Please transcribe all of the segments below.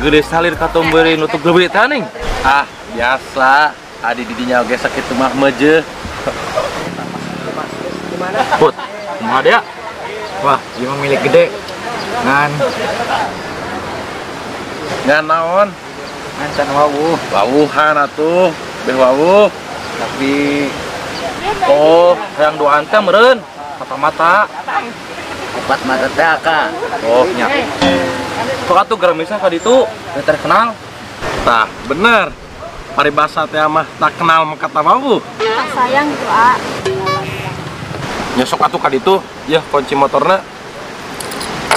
Geulis salir katombeuri nutup geubeut teh ning. Ah, biasa. Adi didinya oge sakitu mah meujeuh. Put, kumaha dia? Wah, ieu mah milik gede. Ngan. Ngan naon? Ngan can wawuh. Wawuhan atuh, beh wawuh. Tapi oh, hayang duaan teh meureun, mata-mata. Opat mata teh ka. Oh, nya. Sok atuh geramisna ka ditu, teu terkenal. Tah, bener. Paribasa teh mah tak kenal maka tak wawuh. Tak sayang gitu, A. Nya sok atuh ka ditu, yeuh kunci motorna.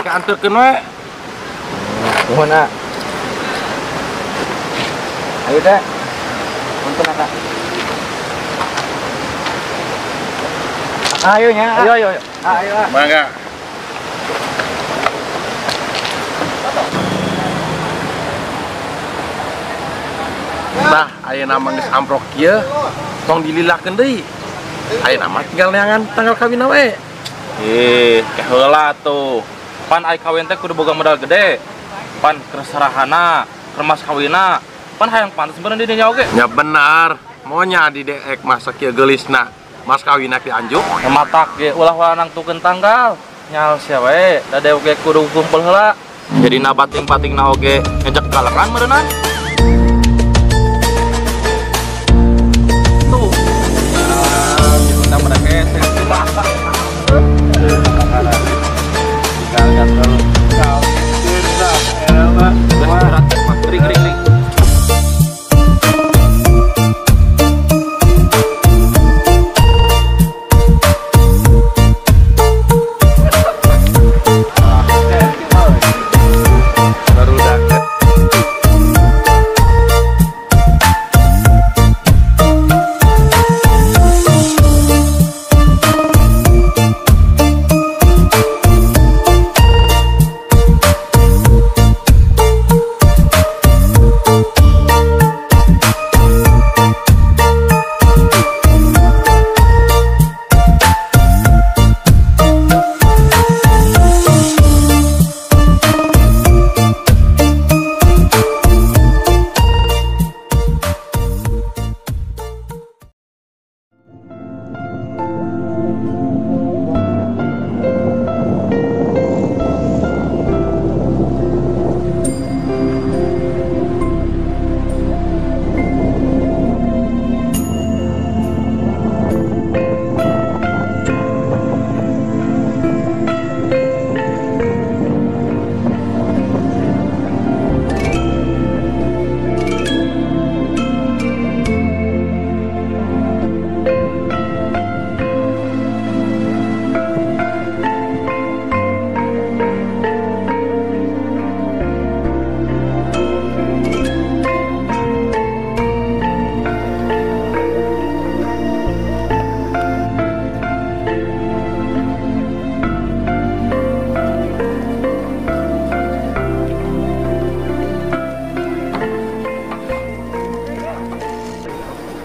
Kaanterkeun we. Nuhun, A. Ayo teh. Punten, Kak. Ayo nya. Ayo ayo ayo. Ayo. Mangga. Tah, ayeuna mah geus amprok kieu, tong dililakeun deui. Ayeuna mah tinggal neangan tanggal kawin we. Ih, ke heula tuh. Pan ai kawin teh kudu boga modal gede. Pan kersarahana, kermas kawina, pan hayang pantes meureun di dinya oge. Nya benar, monya di deek mah sakieu geulisna. Mas kawina di anjuk. Matak ge ulah ulah nangtukeun tanggal. Nyal sia wae, da dewek ge kudu kumpul heula. Jadi na bating-batingna oge ngejek galengan meureunna. Tuh. Diundang pada keset. Kering-kering.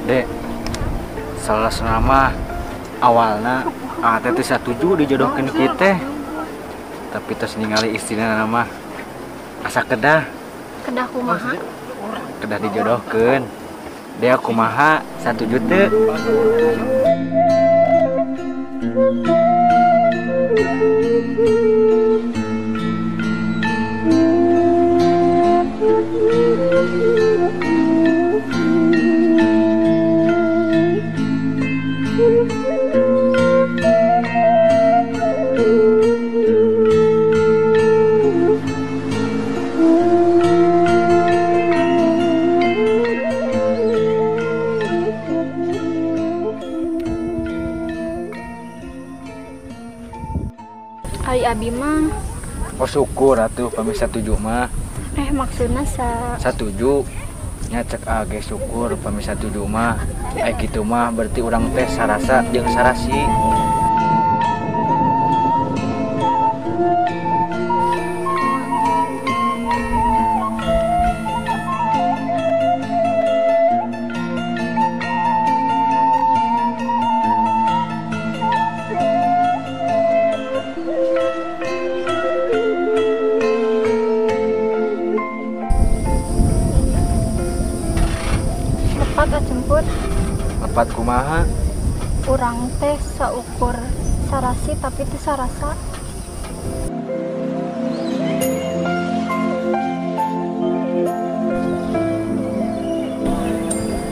Dek, salah mah awalna teh teu satuju dijodohkeun kita. Tapi tos ningali istrina mah asa kedah. Kedah kumaha? Kedah dijodohkeun. Dea kumaha satuju teu? Ai abi mah. Oh syukur atuh pami satuju mah. Maksudna satuju nya cek age syukur pami satuju mah. Ai kitu mah berarti urang teh sarasa jeung sarasi. Lepat jemput. Lepat kumaha? Urang teh saukur sarasi tapi teu sarasa.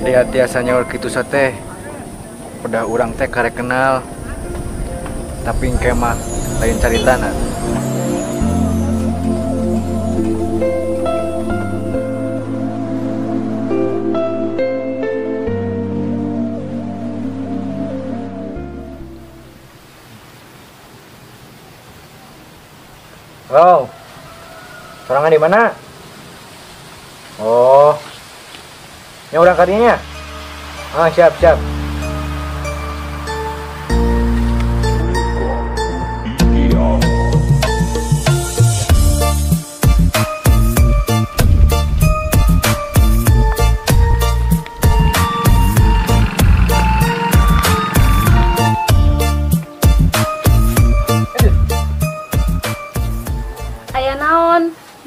Dia tiasa nyaur kitu teh. Udah urang teh karek kenal. Tapi engke mah lain caritana. Halo, sorangan di mana? Oh, ini orang kadinya? Ah, siap, siap.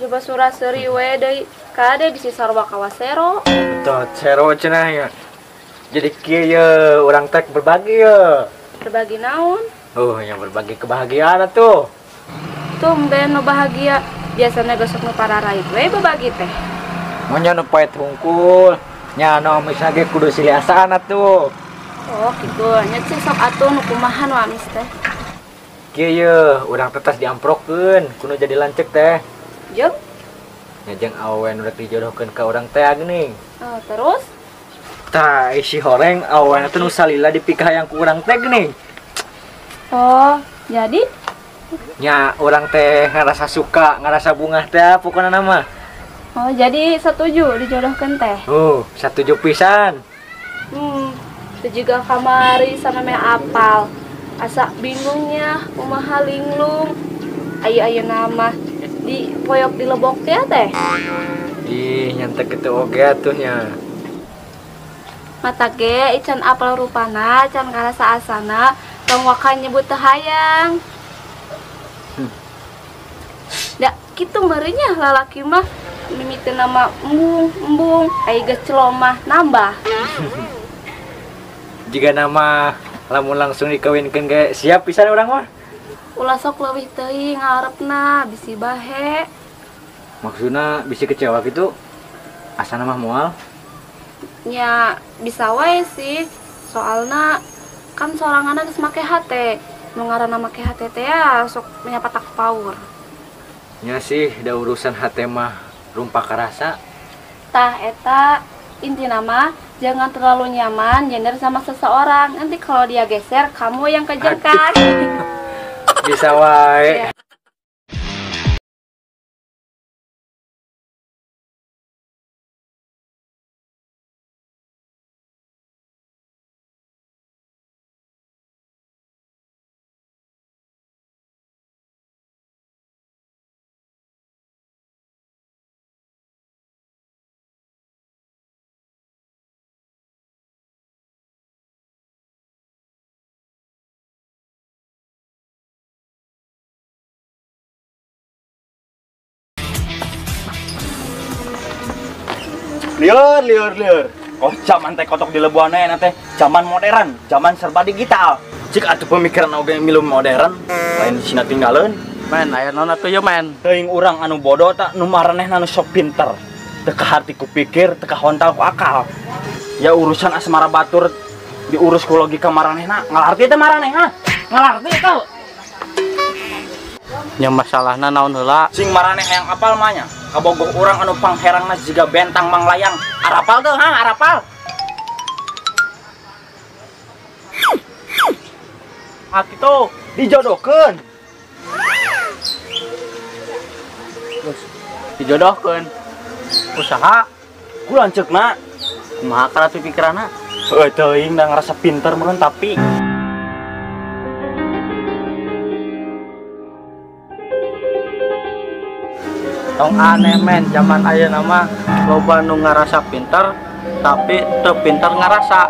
Coba surah seri we deui kade bisi sarua kawasero. Betul, sero cenah ya. Jadi kieu ye urang teh berbagi ye. Berbagi naon? Oh, yang berbagi kebahagiaan atuh. Tumben nu bahagia, biasana gosok nu pararait we berbagi teh. Mun nya nu poet hungkul, nya nu amis ge kudu silih asaan atuh. Oh, kitu. Nya cing sok atuh nu kumaha nu amis teh. Kieu ye urang teh tas diamprokeun, kudu jadi lanceuk teh. Jeung? Nya jeung awewe nu rek dijodohkeun ka urang teh geuning. Oh, terus? Tah, isi horeng awewe teh nu salila dipikahayang ku urang teh geuning. Oh, jadi? Nya urang teh ngarasa suka, ngarasa bungah teh pokona mah. Oh, jadi setuju dijodohkeun teh? Oh, setuju pisan. Teu juga kamari samemeh apal. Asa bingungnya kumaha linglung. Ayeuna mah di poyok di lebok ya teh. Ih, nyantek kitu oge atuh nya. Mata ge ican apal rupana, can karasa asana, tong waka nyebut teu hayang. Da kitu meureunnya lalaki mah mimiteuna mah embung embung, ai geus celo mah nambah. Jiga nama lamun langsung dikawinkeun ge siap pisan urang mah. Ulah sok leuwih teuing ngarepna bisi bahe. Maksudna bisi kecewa gitu? Asana mah moal? Nya bisa wae sih. Soalna kan soranganna geus make hate. Nu ngaranna make hate teh ya sok menyapatak paur. Nya sih da urusan hate mah rumpak karasa. Tah eta intina mah jangan terlalu nyaman nyender sama seseorang. Nanti kalau dia geser kamu yang kejengkang. Bisa wae. Liur, liur, liur. Oh, zaman teh kotok di lebuana ya teh. Zaman modern, zaman serba digital. Cik atuh pemikiran oge milu modern, lain sina tinggalin. Men, aya naon atuh ye men? Teuing urang anu bodoh tak nu maranehna nu sok pinter. Teu kaharti ku pikir, teu kahontal ku akal. Ya urusan asmara batur diurus ku logika maranehna, ngalarti teh maranehna. Ngalarti teh. Nya masalahna naon heula? Sing maraneh hayang apal mah nya. Kabogoh urang anu pangherangna jiga bentang manglayang. Arapal teu ha, arapal. Ah kitu dijodohkeun. Terus dijodohkeun. Usaha ku lanceukna. Kumaha karatu pikiranna? Heuh teuing da ngarasa pinter meureun tapi tong aneh men, zaman ayeuna mah loba nu ngarasa pinter tapi teu pinter ngarasa.